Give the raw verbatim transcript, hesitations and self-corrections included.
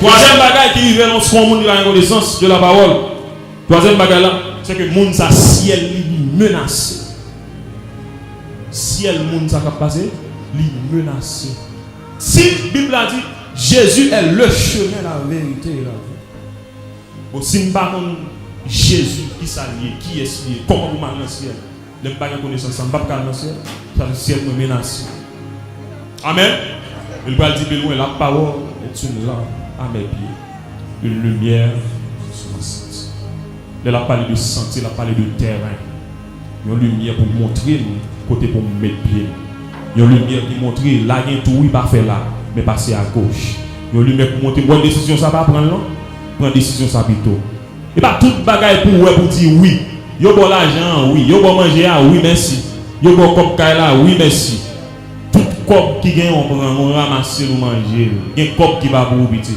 Twazyèm bagay ki rive lòske yon moun li pa gen konesans de la pawòl, twazyèm bagay la, se ke moun sa syèl li, li menase. Syèl moun sa k ap pase, li menase. Si Bib la di, Jésus est le chemin, la vérité et la vie. Bon, si m pa konn Jezi, ki sa l ye, kiyès li ye, kòman pou m al nan syèl? Lè m pa gen konesans sa, m p ap ka al nan syèl. Sa vle syèl mwen menase. Amèn. E l pral di pi lwen, la parole est une lampe à mes pieds, une lumière sur ma sentier. Lè l ap pale de santye, l ap pale de tèren. Yon limyè pou montre m kote pou m met pye m. Yon limyè ki montre la gen twou wi, pa fè la, men pase agoch. Yon limyè pou montre m, wè desizyon sa pa pran l non. Pran desizyon sa pito. E pa tout bagay pou w wè pou di wi. Yo ba w lajan an wi, yo ba w manje a wi, mèsi. Yo ba w kòb kay la wi, mèsi. Tout kòb ki gen yon pran, nou ranmase nou manje l. Gen kòb ki pa pou ou pitit.